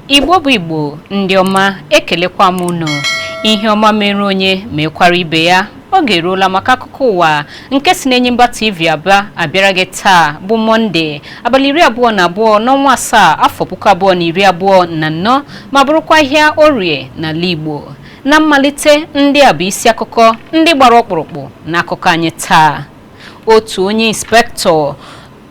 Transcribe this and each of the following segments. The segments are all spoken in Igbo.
Igbo bụ Igbo, ndị ọma, ekelekwa m unu. Ihe ọma mere onye mekwara ibe ya. Oge eruola maka akụkọ ụwa nke si n'Enyimba TV Aba abịara gị taa bụ Mọnde, abalị 22 n'ọnwa asaa, afọ 2024, ma bụrụkwa ahịa Orie n'ala Igbo. Na mmalite, ndị a bụ isi akụkọ ndị gbara ọkpụrụkpụ n'akụkọ anyị taa. Otu onye inspektọ,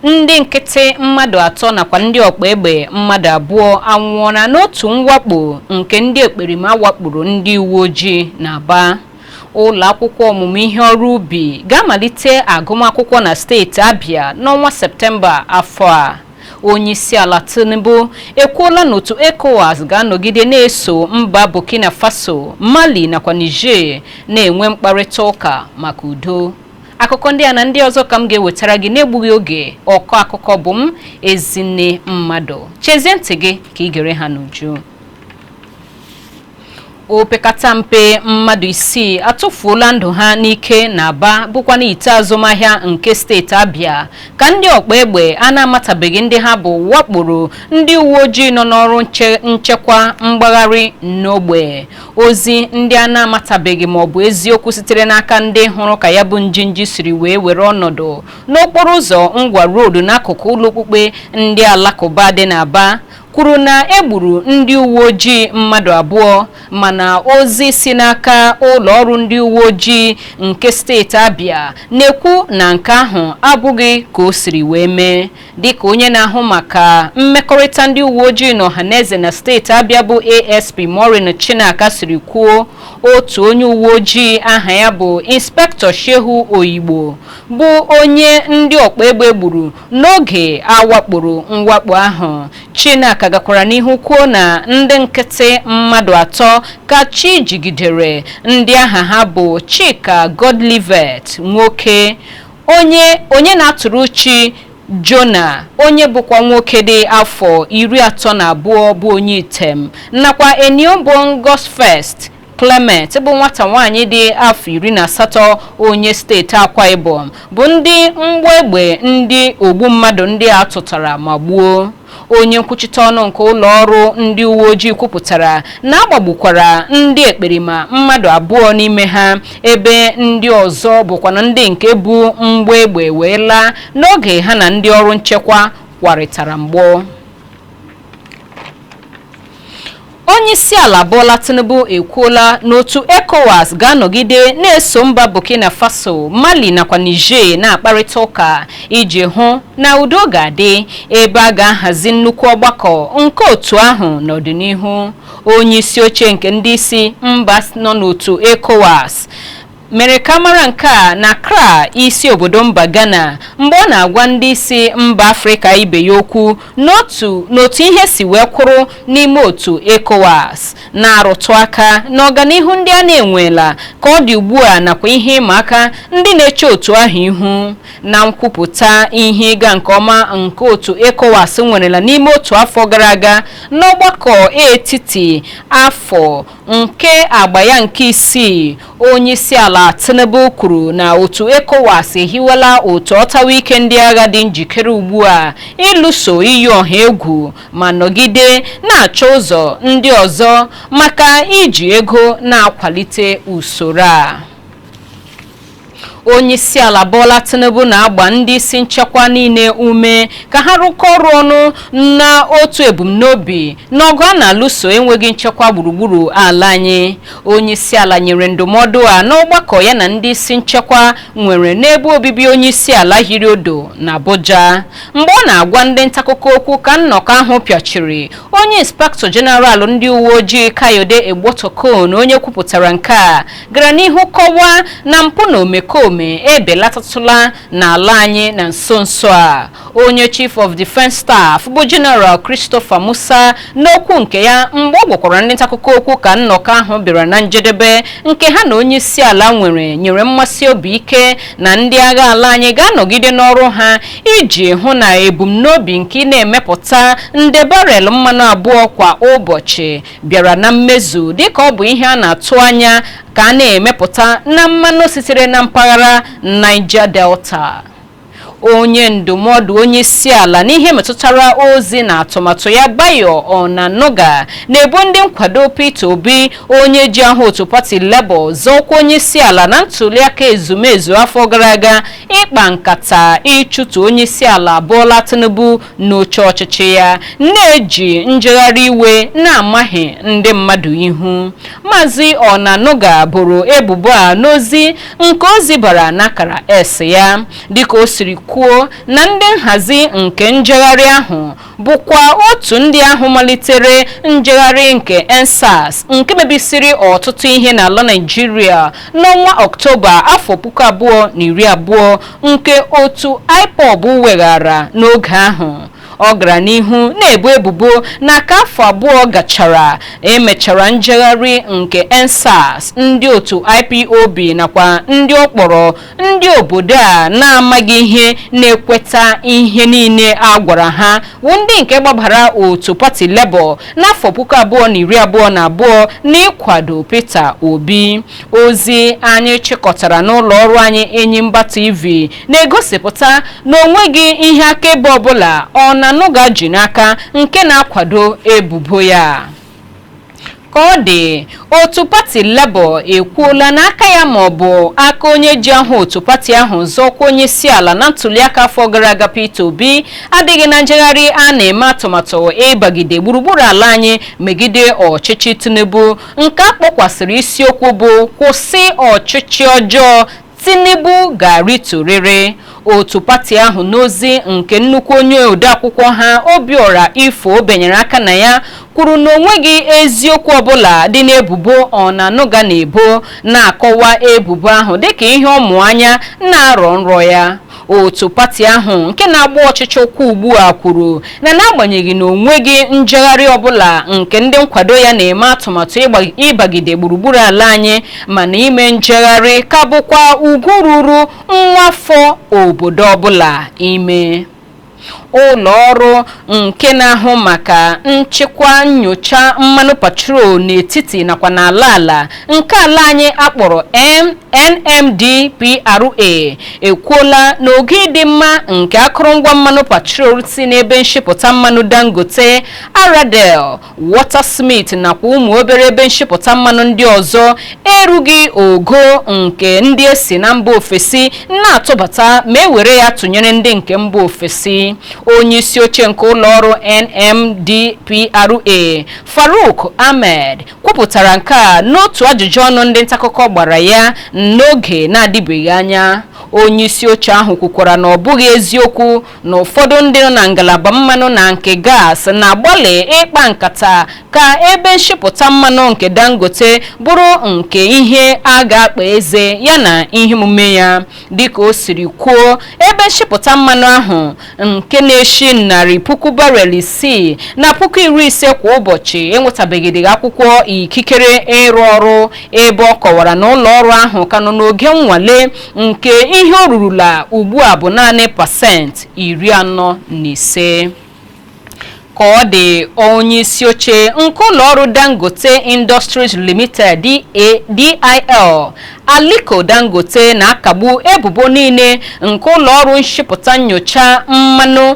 ndị nkịtị mmadụ atọ nakwa ndị ọkpa egbe mmadụ abụọ anwụọla n'otu mwakpo nke ndị ekperima wakporo ndị uwe ojii n'Aba. Ụlọ akwụkwọ ọmụmụ ihe ọrụ ubi ga-amalite agụmakwụkwọ na steeti Abia n'ọnwa Septemba afọ a. Onyeisiala Tinubu ekwuola na otu ECOWAS ga-anọgide na-eso mba Burkina Faso, Mali nakwa Niger na-enwe mkparịta ụka maka udo. Akụkọ ndị a na ndị ọzọ ka m ga-ewetara gị n'egbughị oge. Ọkọ akụkọ bụ m, Ezinne Mmadụ. Chezie ntị gị ka ị gere ha n'uju. Opekata mpe mmadụ isii atụfuola ndụ ha n'ike n'Aba, bụkwa n'ite azụmahịa nke steeti Abia, ka ndị ọkpa egbe a na-amatabeghị ndị ha bụ wakporo ndị uwe ojii nọ n'ọrụ nchekwa mgbagharị n'ogbe. Ozi ndị a na-amatabeghị ma ọ bụ eziokwu sitere n'aka ndị hụrụ ka ya bụ njinji siri wee were ọnọdụ n'okporo ụzọ Ngwa Road n'akụkụ ụlọ okpukpe ndị Alakụba dị n'Aba kwuru na e gburu ndị uwe ojii mmadụ abụọ, mana ozi si n'aka ụlọ ọrụ ndị uwe ojii nke steeti Abia na-ekwu na nke ahụ abụghị ka o siri wee mee. Dịka onye na-ahụ maka mmekọrịta ndị uwe ojii na ọhaneze na steeti Abia bụ ASP Maureen Chinaka siri kwuo, otu onye uwe ojii aha ya bụ Inspektọ Shehu Oyigbo bụ onye ndị ọkpa egbe gburu n'oge a wakporo mwakpo ahụ. Chinaka gakwara n'ihu kwuo na ndị nkịtị mmadụ atọ ka chi jigidere, ndị aha ha bụ Chika Godlivet nwoke, onye na-atụrụ chi Jona, onye bụkwa nwoke dị afọ 32 bụ onye Item, nakwa Eniobong Gosfest Clement bụ nwata nwaanyị dị afọ 18, onye steeti Akwa Ibom, bụ ndị mgbọ egbe ndị ogbu mmadụ ndị a tụtara ma gbuo. Onye nkwuchite ọnụ nke ụlọ ọrụ ndị uwe ojii kwupụtara na agbagbukwara ndị ekperima mmadụ abụọ n'ime ha, ebe ndị ọzọ bụkwana ndị nke bu mgbọ egbe wee laa n'oge ha na ndị ọrụ nchekwa kwarịtara mgbọ. Onyeisiala Bola Tinubu ekwuola n'otu ECOWAS ga-anọgide na-eso mba Burkina Faso, Mali nakwa Niger na-akparịta ụka iji hụ na udo ga-adị, ebe a ga-ahazi nnukwu ọgbakọ nke otu ahụ n'ọdịnihu. Onye isi oche nke ndị isi mba nọ n'otu ECOWAS mere ka mara nke a na Accra, isi obodo mba Ghana, mgbe ọ na-agwa ndị isi mba Afrịka ibe ya okwu n'otu ihe si wee kwụrụ n'ime otu ECOWAS, na-arụtụ aka n'ọganihu ndị a na-enwela ka ọ dị ugbu a nakwa ihe ịma aka ndị na-eche otu ahụ ihu. Na nkwupụta ihe ịga nke ọma nke otu ECOWAS nwerela n'ime otu afọ gara aga n'ọgbakọ etiti afọ nke agba ya nke isii, onyeisiala Tinubu kwuru na otu ECOWAS ehiwela otu ọtawa ike ndị agha dị njikere ugbu a ịlụso iyi ọha egwu, ma nọgide na-achọ ụzọ ndị ọzọ maka iji ego na-akwalite usoro a. Onyeisiala Bola Tinubu na-agba ndị isi nchekwa niile ume ka ha rụkọ ọrụ ọnụ na otu ebumnobi n'ọgụ a na-alụso enweghị nchekwa gburugburu ala anyị. Onyeisiala nyere ndụmọdụ a n'ọgbakọ ya na ndị isi nchekwa nwere n'ebe obibi onyeisiala hiri odo na Abuja. Mgbe ọ na-agwa ndị ntaakụkọ okwu ka nnọkọ ahụ pịachiri, onye inspektọ jeneral ndị uwe ojii Kayode Egbetokun, onye kwupụtara nke a, gara n'ihu kọwaa na mpụ na omekome ebelatatụla n'ala anyị na nso nso a. Onye Chief of Defence Staff bụ General Christopher Musa, n'okwu nke ya mgbe ọ gwakwara ndị ntaakụkọ okwu ka nnọkọ ahụ bịara na njedebe nke ha na onye isi ala nwere, nyere mmasị obi ike na ndị agha ala anyị ga-anọgide n'ọrụ ha iji hụ na ebumnobi nke ị na-emepụta nde barel mmanụ 2 kwa ụbọchị bịara na mmezu, dịka ọ bụ ihe a na-atụ anya ka a na-emepụta na mmanụ sitere na mpaghara Niger Delta. Onye ndụmọdụ onye isi ala n'ihe metụtara ozi na atụmatụ ya, Bayo Onanuga, na-ebo ndị nkwado Peter Obi, onye ji aha otu pati Labour zọọkwa onye isi ala na ntuliaka ezumezu afọ gara aga, ịkpa nkata ịchụtụ onye isi ala Bola Tinubu n'oche ọchịchị ya, na-eji njegharị iwe na-amaghị ndị mmadụ ihu. Maazị Onanuga boro ebubo a n'ozi nke o zibara n'akara S ya, dịka o siri kwuo na ndị nhazi nke njegharị ahụ bụkwa otu ndị ahụ malitere njegharị nke EndSARS nke mebisiri ọtụtụ ihe n'ala Naịjirịa n'ọnwa Ọktoba afọ 2020, nke otu IPOB weghara n'oge ahụ. Ọ gara n'ihu na-ebo ebubo na ka afọ 2 gachara emechara njegharị nke EndSARS, ndị otu IPOB nakwa ndị ọ kpọrọ ndị obodo a na-amaghị ihe na-ekweta ihe niile a gwara ha wụ ndị nke gbabara otu pati Labour n'afọ 2022 n'ịkwado Peter Obi. Ozi anyị chịkọtara n'ụlọ ọrụ anyị Enyimba TV na-egosipụta na onweghị ihe akaebe ọbụla Onanuga ji n'aka nke na-akwado ebubo ya. Ka ọ dị, otu pati Labour ekwuola n'aka ya ma ọ bụ aka onye ji aha otu pati ahụ zọọkwa onye isi ala na ntuliaka afọ gara aga Peter Obi adịghị na njegharị a na-eme atụmatụ ịbagide gburugburu ala anyị megide ọchịchị Tinubu, nke a kpọkwasịrị isiokwu bụ kwụsị ọchịchị ọjọọ, Tinubu ga-arịtụrịrị. Otu pati ahụ, n'ozi nke nnukwu onye odeakwụkwọ ha Obiora Ifo benyere aka na ya, kwuru na onweghị eziokwu ọbụla dị n'ebubo Onanuga na-ebo, na-akọwa ebubo ahụ dịka ihe ọmụ anya na-arọ nrọ ya. Otu pati ahụ nke na-agba ọchịchị ụkwụ ugbu a kwuru na n'agbanyeghị na onweghị njegharị ọbụla nke ndị nkwado ya na-eme atụmatụ ịbagide gburugburu ala anyị, mana ime njegharị ka bụkwa ugwu ruru nwafọ obodo ọbụla ime. Ụlọ ọrụ nke na-ahụ maka nchịkwa nyocha mmanụ petrol n'etiti nakwa n'ala ala nke ala anyị akpọrọ NMDPRA ekwuola na oge ịdị mma nke akụrụngwa mmanụ petrol si n'ebe nshipụta mmanụ Dangote, Aradel, Waltersmith nakwa ụmụ obere ebe nshipụta mmanụ ndị ọzọ erughị ogo nke ndị esi na mba ofesi na-atụbata ma e were ya tụnyere ndị nke mba ofesi. Onye isi oche nke ụlọ ọrụ NMDPRA, Farouk Ahmed, kwupụtara nke a n'otu ajụjụ ọnụ ndị ntaakụkọ gbara ya n'oge na-adịbeghị anya. Onye isi oche ahụ kwukwara na ọ bụghị eziokwu na ụfọdụ ndị nọ na ngalaba mmanụ na nke gas na-agbalị ịkpa nkata ka ebe nshipụta mmanụ nke Dangote bụrụ nke ihe a ga-akpa eze ya na ihe omume ya. Dịka o siri kwuo, ebe nshipụta mmanụ ahụ nke na-eshi 100,000 barel 6 na 50,000 kwa ụbọchị enwetabeghịdị akwụkwọ ikikere ịrụ ọrụ, ebe ọ kọwara na ụlọ ọrụ ahụ ka nọ n'oge nnwale nke ihe o rurula ugbu a bụ naanị 45%. Ka ọ dị, onye isi oche nke ụlọ ọrụ Dangote Industries Limited, DIL, Aliko Dangote, na-akagbu ebubo niile nke ụlọ ọrụ nshipụta nyocha mmanụ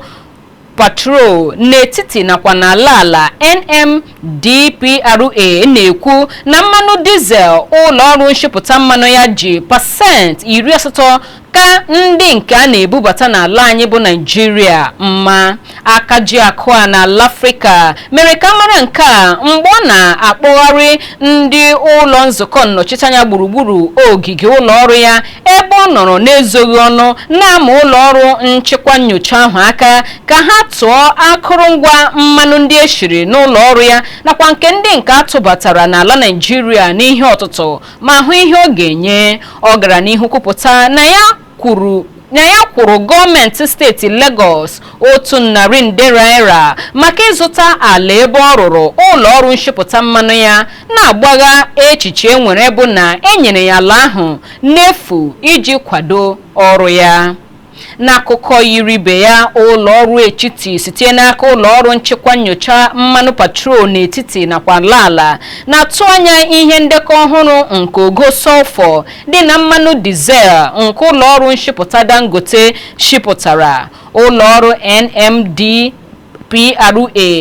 petrol n'etiti nakwa n'ala ala NMDPRA na-ekwu na mmanụ dizel ụlọ ọrụ nshipụta mmanụ ya ji 80% ka ndị nke a na-ebubata n'ala anyị bụ Naịjirịa mma. Aka ji akụ a n'ala Afrịka mere ka mara nke a mgbe ọ na-akpọgharị ndị ụlọ nzukọ nnọchiteanya gburugburu ogige ụlọ ọrụ ya, ebe ọ nọrọ n'ezoghị ọnụ na-ama ụlọ ọrụ nchịkwa nyocha ahụ aka ka ha tụọ akụrụngwa mmanụ ndị eshiri n'ụlọ ọrụ ya nakwa nke ndị nke atụbatara n'ala Naịjirịa n'ihe ọtụtụ ma hụ ihe ọ ga-enye. Ọ gara n'ihu kwupụta na ya kwuru na ya kwụrụ gọọmenti steeti Lagos 100 nde naira maka ịzụta ala ebe ọ rụrụ ụlọ ọrụ nshipụta mmanụ ya, na-agbagha echiche enwere bụ na enyere ya ala ahụ n'efu iji kwado ọrụ ya. N'akụkọ yiri ibe ya, ụlọ ọrụ etiti site n'aka ụlọ ọrụ nchịkwa nyocha mmanụ petrol n'etiti nakwa ala ala na-atụ anya ihe ndekọ ọhụrụ nke ogo sọlfọ dị na mmanụ dizel nke ụlọ ọrụ nshipụta Dangote shipụtara. Ụlọ ọrụ NMDPRA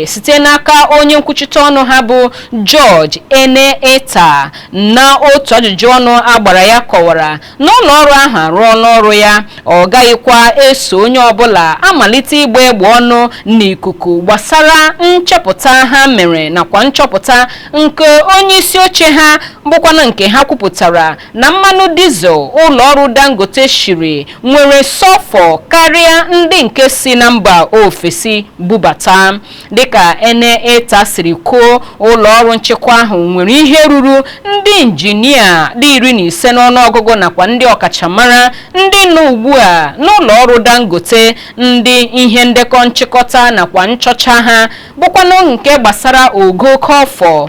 site n'aka onye nkwuchite ọnụ ha bụ George Ene-Eta na otu ajụjụ ọnụ agbara ya kọwara na ụlọ ọrụ ahụ arụọla ọrụ ya, ọ gaghịkwa eso onye ọbụla amalite ịgba egbe ọnụ n'ikuku gbasara nchepụta ha mere nakwa nchọpụta nke onye isi oche ha bụkwana nke ha kwupụtara na mmanụ dizel ụlọ ọrụ Dangote shiri nwere sọlfọ karịa ndị nke si na mba ofesi bubata. Dịka Ene-Eta siri kwuo, ụlọ ọrụ nchịkwa ahụ nwere ihe ruru ndị injinia dị 15 n'ọnụọgụgụ nakwa ndị ọkachamara ndị nọ ugbu a n'ụlọ ọrụ Dangote, ndị ihe ndekọ nchịkọta nakwa nchọcha ha bụkwanụ nke gbasara ogo kọfọ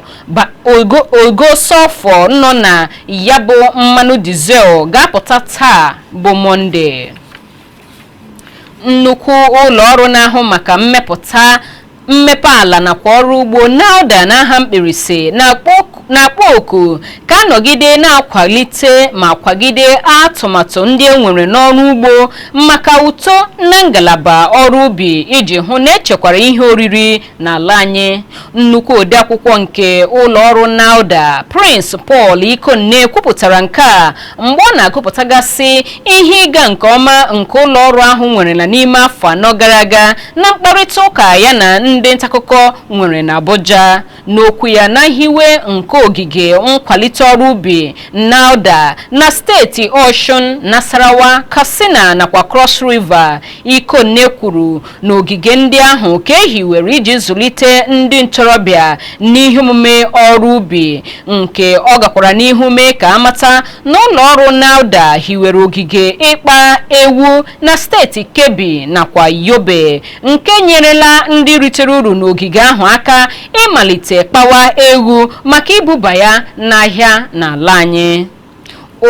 ogo sọlfọ nọ na ya bụ mmanụ dizel ga-apụta taa bụ Mọnde. Nnukwu ụlọ ọrụ na-ahụ maka mmepụta, mmepe ala nakwa ọrụ ugbo, NALDA n'aha mkpirisi, na-akpọ oku ka anọgide na-akwalite ma kwagide atụmatụ ndị e nwere n'ọrụ ugbo maka uto na ngalaba ọrụ ubi iji hụ na echekwara ihe oriri n'ala anyị. Nnukwu odeakwụkwọ nke ụlọ ọrụ NALDA, Prince Paul Ikonne, kwupụtara nke a mgbe ọ na-agụpụtagasị ihe ịga nke ọma nke ụlọ ọrụ ahụ nwerela n'ime afọ 4 gara aga na mkparịta ụka ya na ndị ntaakụkọ nwere na Abuja. N'okwu ya na nhiwe nke ogige nkwalite ọrụ ubi NALDA na steeti Osun, Nasarawa, Katsina nakwa Cross River, Ikonne kwuru na ogige ndị ahụ ka e hiwere iji zụlite ndị ntorobịa n'ihe omume ọrụ ubi, nke ọ gakwara n'ihu mee ka amata na ụlọ ọrụ NALDA hiwere ogige ịkpa ewu na steeti Kebbi nakwa Yobe, nke nyerela ndị ritere uru n'ogige ahụ aka ịmalite kpawa ewu maka ibuba ya n'ahịa n'ala anyị.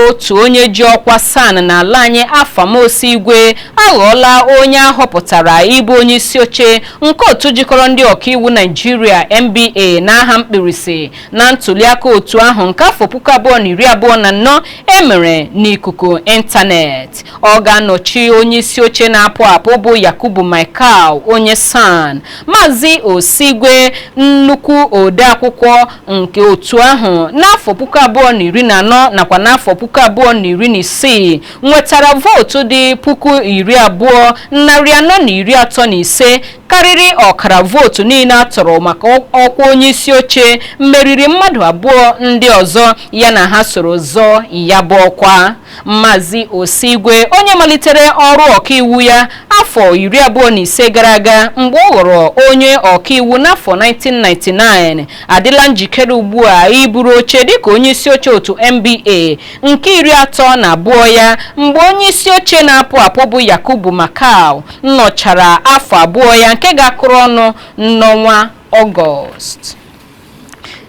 Otu onye ji ọkwa SAN n'ala anyị, Afam Osigwe, aghọọla onye ahọpụtara ịbụ onye isi oche nke otu jikọrọ ndị ọkaiwu Naijiria, NBA n'aha mkpirisi, na ntuliaka otu ahụ nke afọ 2024 emere n'ikuku ịntanetị. Ọ ga-anọchi onye isi oche na-apụ apụ bụ Yakubu Michael, onye SAN. Maazị Osigwe, nnukwu odeakwụkwọ nke otu ahụ n'afọ 2014 nakwa n'afọ 2016, nwetara vootu dị 20,435, karịrị ọkara vootu niile a tọrọ maka ọkwa onye isi oche, meriri mmadụ abụọ ndị ọzọ ya na ha soro zọọ ya bụ ọkwa. Maazị Osigwe, onye malitere ọrụ ọkaiwu ya afọ 25 gara aga mgbe ọ ghọrọ onye ọkaiwu n'afọ 1999, adịla njikere ugbu a iburu oche dịka onye isi oche otu NBA nke 32 ya mgbe onye isi oche na-apụ apụ bụ Yakubu Makau nọchara afọ 2 ya nke ga-akụrụ ọnụ n'ọnwa Ọgọst.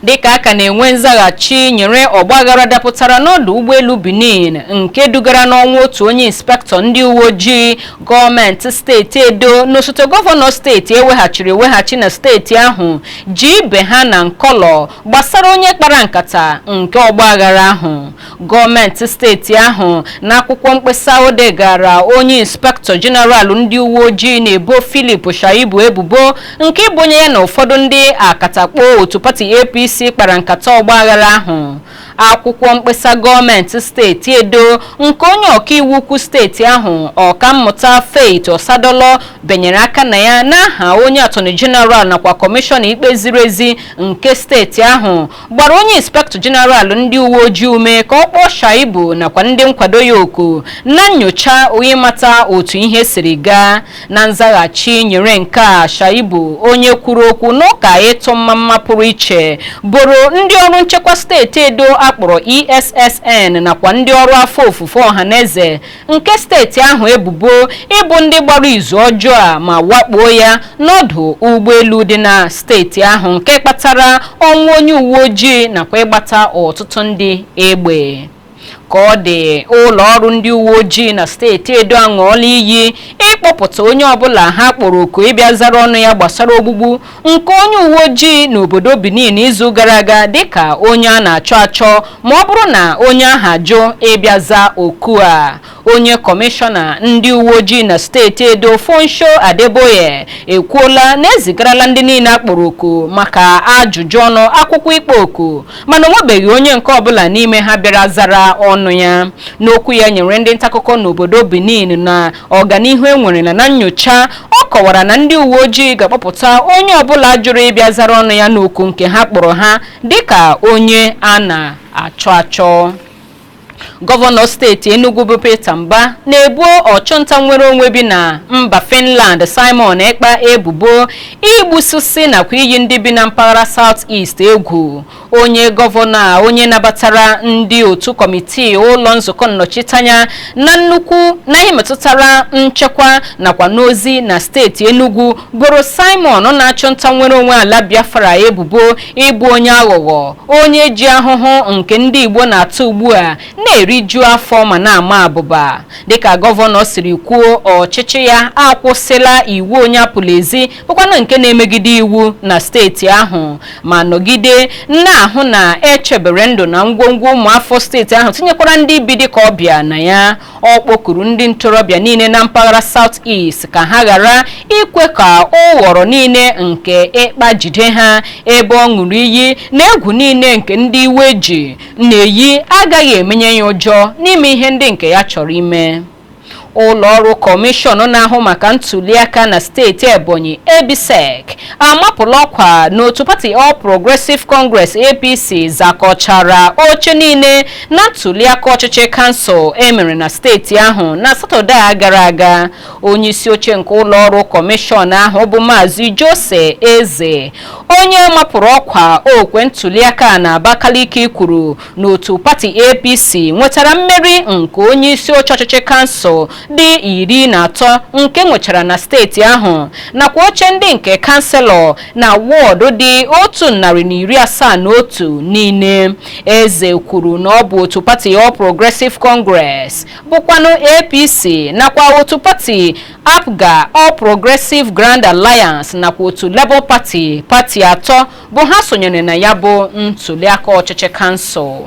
Dịka a ka na-enwe nzaghachi nyere ọgbaghara dapụtara n'ọdụ ụgbọelu Benin nke dugara n'ọnwụ otu onye inspektọ ndị uwe ojii, gọọmenti steeti Edo na osote gọvanọ steeti eweghachiri eweghachi na steeti ahụ ji ibe ha na nkọlọ gbasara onye kpara nkata nke ọgbaghara ahụ. Gọọmenti steeti ahụ na akwụkwọ mkpesa o degara onye inspektọ jeneral ndị uwe ojii na-ebo Philip Shaibu ebubo nke ịbụnye ya na ụfọdụ ndị akatakpo otu pati APC kpara nkata ọgbaghara ahụ. Akwụkwọ mkpesa gọọmenti steeti Edo nke onye ọkaiwu ukwu steeti ahụ, Ọkammụta Faith Osadolo, benyere aka na ya n'aha onye attorney general nakwa kọmishọna ikpe ziri ezi nke steeti ahụ, gbara onye inspektọ jeneral ndị uwe ojii ume ka ọ kpọọ Shaibu nakwa ndị nkwado ya oku na nyocha ịmata otu ihe siri gaa. Na nzaghachi nyere nke a, Shaibu, onye kwuru okwu n'ụka ịtụ mmamma pụrụ iche, boro ndị ọrụ nchekwa steeti Edo akpọrọ ESSN nakwa ndị ọrụ afọ ofufo ọhaneze nke steeti ahụ ebubo ịbụ ndị gbara izu ọjọọ a ma wakpuo ya n'ọdụ ụgbọelu dị na steeti ahụ, nke kpatara ọnwụ onye uwe ojii nakwa ịgbata ọtụtụ ndị egbe. Ka ọ dị, ụlọ ọrụ ndị uwe ojii na steeti Edo aṅụọla iyi ịkpọpụta onye ọbụla ha kpọrọ oku ịbịa zara ọnụ ya gbasara ogbugbu nke onye uwe ojii n'obodo Benin izu gara aga dịka onye a na-achọ achọ, ma ọ bụrụ na onye ahụ ajụ ịbịa za oku a. Onye kọmishọna ndị uwe ojii na steeti Edo, Funsho Adeboye, ekwuola na ezigarala ndị niile akpọrọ oku maka ajụjụ ọnụ akwụkwọ ikpo oku, mana onwebeghị onye nke ọbụla n'ime ha bịara zara ọnụ ya. N'okwu ya nyere ndị ntaakụkọ n'obodo Benin na ọganihu e nwere na nyocha, ọ kọwara na ndị uwe ojii ga-akpọpụta onye ọbụla jụrụ ịbịa zara ọnụ ya n'oku nke ha kpọrọ ha dịka onye a na-achọ achọ. Gọvanọ steeti Enugu bụ Peter Mba na-ebu ọchụnta nwere onwe bi na mba Finland, Simon Ekpa, ebubo igbusisi nakwa iyi ndị bi na mpaghara South East egwu. Onye gọvanọ a, onye nabatara ndị otu kọmitii ụlọ nzukọ nnọchiteanya na nnukwu na ihe metụtara nchekwa nakwa n'ozi na steeti Enugu, boro Simon na-achụ nta nwere onwe ala Biafra ebubo ịbụ onye aghụghọ, onye ji ahụhụ nke ndị Igbo na-atụ ugbu a na-eriju afọ ma na-ama abụba. Dịka gọvanọ siri kwuo, ọchịchị ya akwụsịla iwu onye apụla ezi bụkwanụ nke na-emegide iwu na steeti ahụ, ma nọgide na-ahụ na echebere ndụ na ngwongwo ụmụafọ steeti ahụ, tinyekwara ndị bi dịka ọbịa na ya. Ọ kpọkuru ndị ntorobịa niile na mpaghara South East ka ha ghara ikwe ka ụghọrọ niile nke ịkpa jide ha, ebe ọ ṅụrụ iyi na egwu niile nke ndị iwe ji na-eyi agaghị emenye ya ụjọ n'ime ihe ndị nke ya chọrọ ime. Ụlọ ọrụ kọmishọn na-ahụ maka ntuliaka na steeti Ebonyi, EBSEC, amapụla ọkwa n'otu pati All Progressive Congress, APC, zakọchara oche niile na ntuliaka ọchịchị kansụl emere na steeti ahụ na Satọde a gara aga. Onyeisi oche nke ụlọ ọrụ kọmishọn ahụ bụ Maazị Jose Eze, onye mapụrụ ọkwa okwe ntuliaka na Abakaliki, kwuru n'otu pati APC nwetara mmeri nke onye isi oche ọchịchị kansụl dị 13 nke nwechara na steeti ahụ, nakwa oche ndị nke kanselọ na wọdụ dị 171 niile. Eze kwuru na ọ bụ otu pati All Progressive Congress, bụkwanụ APC, nakwa otu pati APGA, All Progressive Grand Alliance, nakwa otu Labour Party, pati atọ bụ ha sonyere na ya bụ ntuliaka ọchịchị kansụl.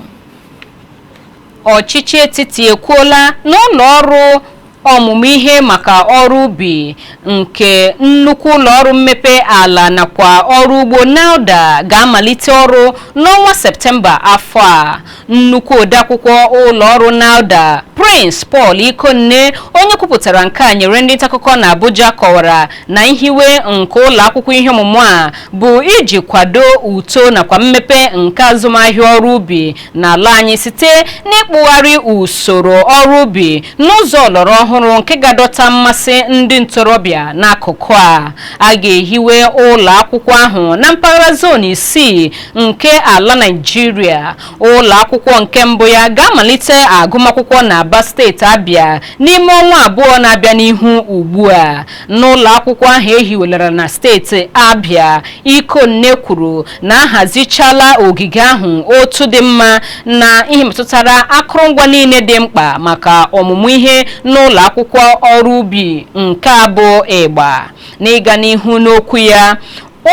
Ọchịchị etiti ekwuola na ụlọ ọrụ ọmụmụ ihe maka ọrụ ubi nke nnukwu ụlọ ọrụ mmepe ala nakwa ọrụ ugbo, NALDA, ga-amalite ọrụ n'ọnwa Septemba afọ a. Nnukwu odeakwụkwọ ụlọ ọrụ NALDA, Prince Paul Ikonne, onye kwupụtara nke a nyere ndị ntaakụkọ na Abuja, kọwara na nhiwe nke ụlọ akwụkwọ ihe ọmụmụ a bụ iji kwado uto nakwa mmepe nke azụmahịa ọrụ ubi n'ala anyị site n'ịkpụgharị usoro ọrụ ubi n'ụzọ ọlọrọ ọhụrụ nke ga-adọta mmasị ndị ntorobịa n'akụkụ a. A ga-ehiwe ụlọ akwụkwọ ahụ na mpaghara zone isii nke ala Naịjirịa. Ụlọ akwụkwọ nke mbụ ya ga-amalite agụmakwụkwọ na Aba, steeti Abịa, n'ime ọnwa 2 na-abịa n'ihu ugbu a. N'ụlọ akwụkwọ ahụ ehiwelara na steeti Abịa, Ikonne kwuru na ahazichala ogige ahụ otu dị mma na ihe metụtara akụrụngwa niile dị mkpa maka ọmụmụ ihe n'ụlọ akwụkwọ ọrụ ubi nke abụ ịgba. N'ịga n'ihu n'okwu ya,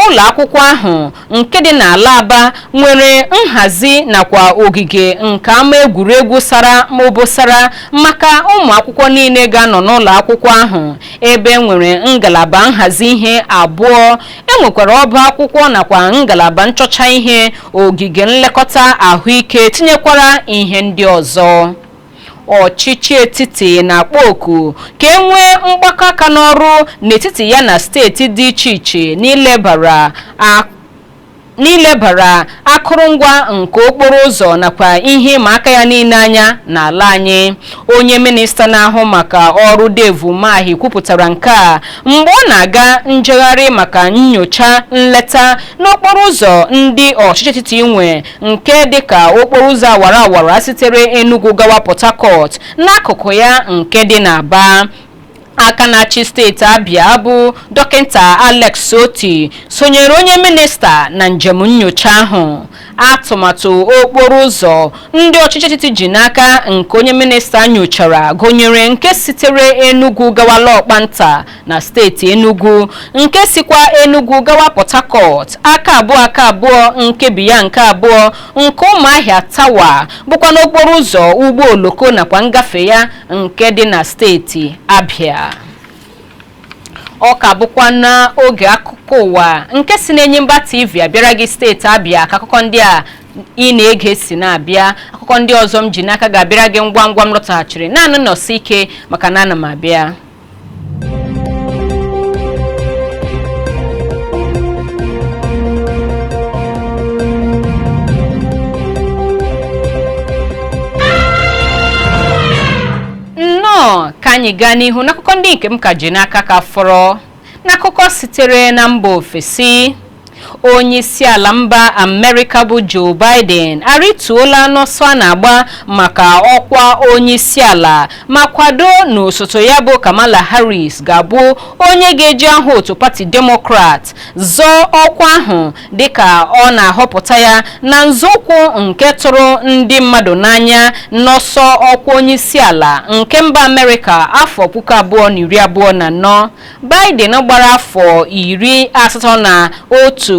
ụlọ akwụkwọ ahụ nke dị n'ala Aba nwere nhazi nakwa ogige nke ama egwuregwu sara obosara maka ụmụ akwụkwọ niile ga-anọ n'ụlọ akwụkwọ ahụ, ebe nwere ngalaba nhazi ihe abụọ, enwekwara ọba akwụkwọ nakwa ngalaba nchọcha ihe, ogige nlekọta ahụike, tinyekwara ihe ndị ọzọ. Ọchịchị etiti na-akpọ oku ka e nwee mgbakọ aka n'ọrụ n'etiti ya na steeti dị iche iche n'ilebara N'ilebara akụrụngwa nke okporo ụzọ nakwa ihe ịma aka ya niile anya n'ala anyị, onye minista na-ahụ maka ọrụ Dave Umahi kwupụtara nke a mgbe ọ na-aga njegharị maka nyocha nleta n'okporo ụzọ ndị ọchịchị etiti nwe, nke dịka okporo ụzọ awara awara sitere Enugu gawa Port Harcourt n'akụkụ ya nke dị n'Aba. Aka na-achị steeti Abia bụ Dọkịta Alex Otti sonyere onye minista na njem nyocha ahụ. Atụmatụ okporo ụzọ ndị ọchịchị etiti ji n'aka nke onye minista nyochara gụnyere nke sitere Enugu gawa Lokpanta na steeti Enugu, nke sikwa Enugu gawa Port Harcourt, aka abụọ aka abụọ nkebi ya nke abụọ nke Ụmụahịa Tawa, bụkwa n'okporo ụzọ ụgbọ oloko nakwa ngafe ya nke dị na steeti Abia. Ọ ka bụkwa n'oge akụkọ ụwa nke si n'Enyimba TV abịara gị steeti Abia ka akụkọ ndị a ị na-ege si na-abịa. Akụkọ ndị ọzọ m ji n'aka ga-abịara gị ngwa ngwa m lọtaghachiri. Naanị nọsi ike maka na ana m abịa. Nnọọ, ka anyị gaa n'ihu n'akụkọ ndị nke m ka ji n'aka ka fọrọ. N'akụkọ sitere na mba ofesi, onye isi ala mba Amerịka bụ Joe Biden arịtuola n'ọsọ a na-agba maka ọkwa onye isi ala ma kwado na osote ya bụ Kamala Harris ga-abụ onye ga-eji aha otu pati Democrat zọọ ọkwa ahụ, dịka ọ na-ahọpụta ya na nzọụkwụ nke tụrụ ndị mmadụ n'anya n'ọsọ ọkwa onye isi ala nke mba Amerịka afọ 2024. Biden gbara afọ 81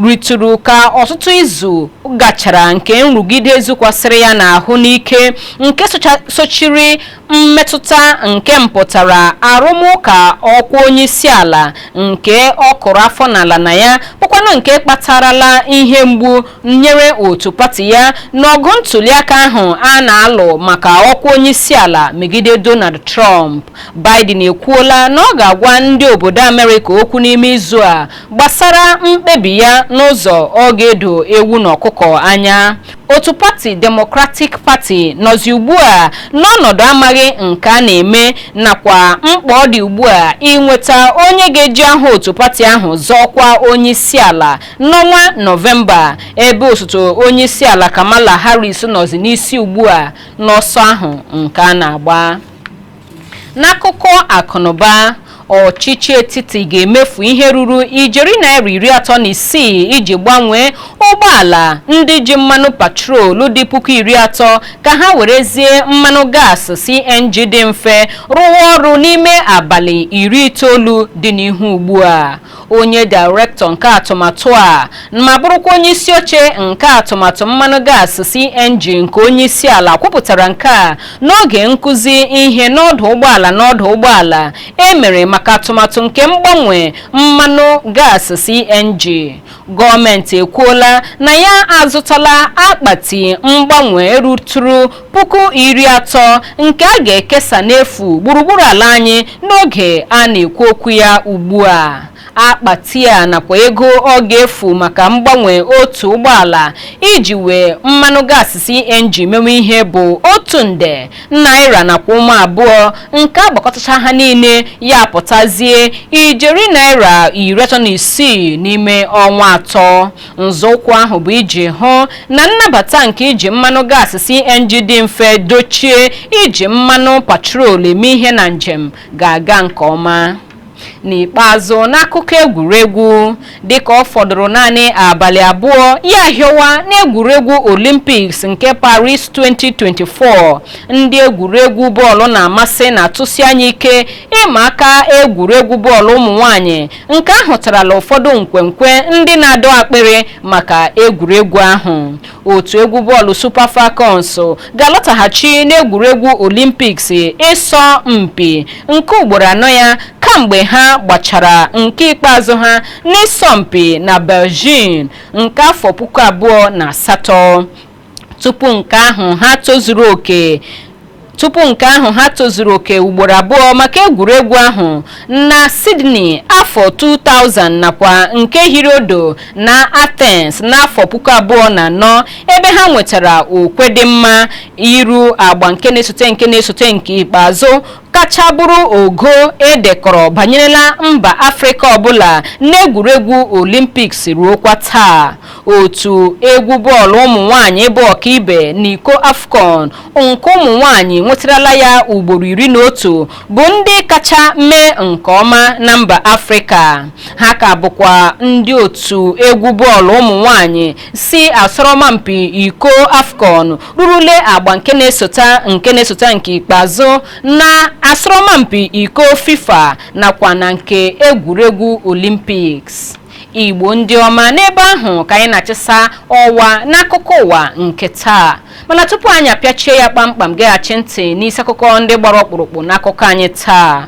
ritụrụ ka ọtụtụ izu gachara nke nrụgide zukwasịrị ya n'ahụ n'ike nke sochiri mmetụta nke mpụtara arụmụka ọkwa onye isi ala nke ọ kụrụ afọ n'ala na ya, bụkwanụ nke kpatarala ihe mgbu nyere otu pati ya n'ọgụ ntuliaka ahụ a na-alụ maka ọkwa onye isi ala megide Donald Trump. Biden ekwuola na ọ ga-agwa ndị obodo Amerịka okwu n'ime izu a gbasara mkpebi ya n'ụzọ ọ ga-edo ewu na ọkụkọ anya. Otu pati Democratic Party nọzi ugbu a n'ọnọdụ amaghị nke a na-eme nakwa mkpa ọ dị ugbu a inweta onye ga-eji aha otu pati ahụ zọọkwa onye isi ala n'ọnwa Nọvemba, ebe osote onye isi ala Kamala Harris nọzi n'isi ugbu a n'ọsọ ahụ nke a na-agba. N'akụkọ akụnụba, ọchịchị etiti ga-emefu ihe ruru ijeri naira 36 iji gbanwee ụgbọala ndị ji mmanụ patrolu dị 30,000 ka ha werezie mmanụ gaasị CNG dị mfe rụwa ọrụ n'ime abalị 90 dị n'ihu ugbu a. Onye dairektọ nke atụmatụ a ma bụrụkwa onye isi oche nke atụmatụ mmanụ gaasị CNG nke onye isi ala kwupụtara nke a n'oge nkụzi ihe n'ọdụ ụgbọala e mere maka atụmatụ nke mgbanwe mmanụ gaasị CNG. Gọọmenti ekwuola na ya azụtala akpati mgbanwe ruturu 30,000 nke a ga-ekesa n'efu gburugburu ala anyị n'oge a na-ekwu okwu ya ugbu a. Akpati a nakwa ego ọ ga-efu maka mgbanwe otu ụgbọala iji wee mmanụ gaasị CNG mewe ihe bụ ₦1 nde nakwa ụmụ abụọ, nke agbakọtacha ha niile ya pụtazie ijeri naira 36 n'ime ọnwa 3. Nzọụkwụ ahụ bụ iji hụ na nnabata nke iji mmanụ gaasị CNG dị mfe dochie iji mmanụ patrol eme ihe na njem ga-aga nke ọma. N'ikpeazụ, n'akụkọ egwuregwu, dịka ọ fọdụrụ naanị abalị 2 ya hịọwa n'egwuregwu Olympics nke Paris 2024, ndị egwuregwu bọọlụ na-amasị na-atụsi anya ike ịma aka egwuregwu bọọlụ ụmụ nwanyị nke ahụtarala ụfọdụ nkwenkwe ndị na-adọ akpịrị maka egwuregwu ahụ. Otu egwu bọọlụ Super Falcons ga-alọtaghachi n'egwuregwu Olympics ịsọ mpi nke ugboro anọ ya kamgbe ha gbachara nke ikpeazụ ha n'ịsọmpi na Beijing nke afọ 2008. Tupu nke ahụ ha tozuru oke. Tupu nke ahụ, ha tozuru oke ugboro abụọ maka egwuregwu ahụ na Sydney afọ 2000 nakwa nke hiri odo na Athens n'afọ 2004, ebe ha nwetara okwe dị mma iru agba nke na-esote nke na-esote nke ikpeazụ, kacha bụrụ ogo edekọrọ banyerela mba Afrịka ọbụla n'egwuregwu Olympics ruokwa taa. Otu egwu bọọlụ ụmụ nwanyị bụ ọkaibe n'iko AFCON nke ụmụ nwanyị nwetarala ya ugboro 11, bụ ndị kacha mee nke ọma na mba Afrịka. Ha ka bụkwa ndị otu egwu bọọlụ ụmụ nwanyị si asọrọmpi iko AFCON rurule agba nke na-esota nke na-esota nke ikpeazụ na asọrọmpi iko FIFA nakwa na nke egwuregwu Olympics. Igbo ndị ọma, n'ebe ahụ ka anyị na-achịsa ọwa n'akụkọ ụwa nke taa. Mana tupu anyị apịachie ya kpamkpam, geghachi ntị n'isi akụkọ ndị gbara ọkpụrụkpụ n'akụkọ anyị taa.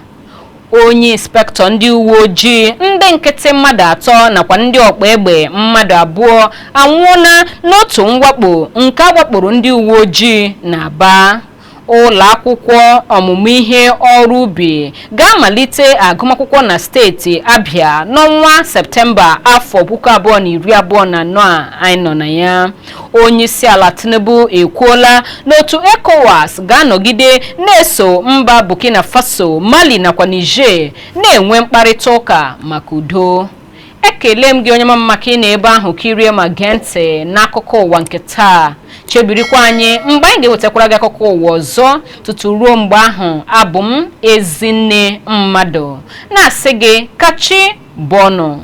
Onye inspektọ ndị uwe ojii, ndị nkịtị mmadụ atọ nakwa ndị ọkpa egbe mmadụ abụọ anwụọla n'otu mwakpo nke agbakporo ndị uwe ojii na Aba. Ụlọ akwụkwọ ọmụmụ ihe ọrụ ubi ga-amalite agụmakwụkwọ na steeti Abịa n'ọnwa Septemba afọ 2024 a anyị nọ na ya. Onye isi ala Tinubu ekwuola n'otu ECOWAS ga-anọgide na-eso mba Burkina Faso, Mali nakwa Niger na-enwe mkparịta ụka maka udo. Ekele m gị, onye mama, maka ị na ebe ahụ kirie ma gee ntị n'akụkọ ụwa nke taa. Chebirikwa anyị mgbe anyị ga-ewetakwara gị akụkọ ụwa ọzọ. Tutu ruo mgbe ahụ, abụ m Ezinne Mmadụ na-asị gị kachi bọnụ.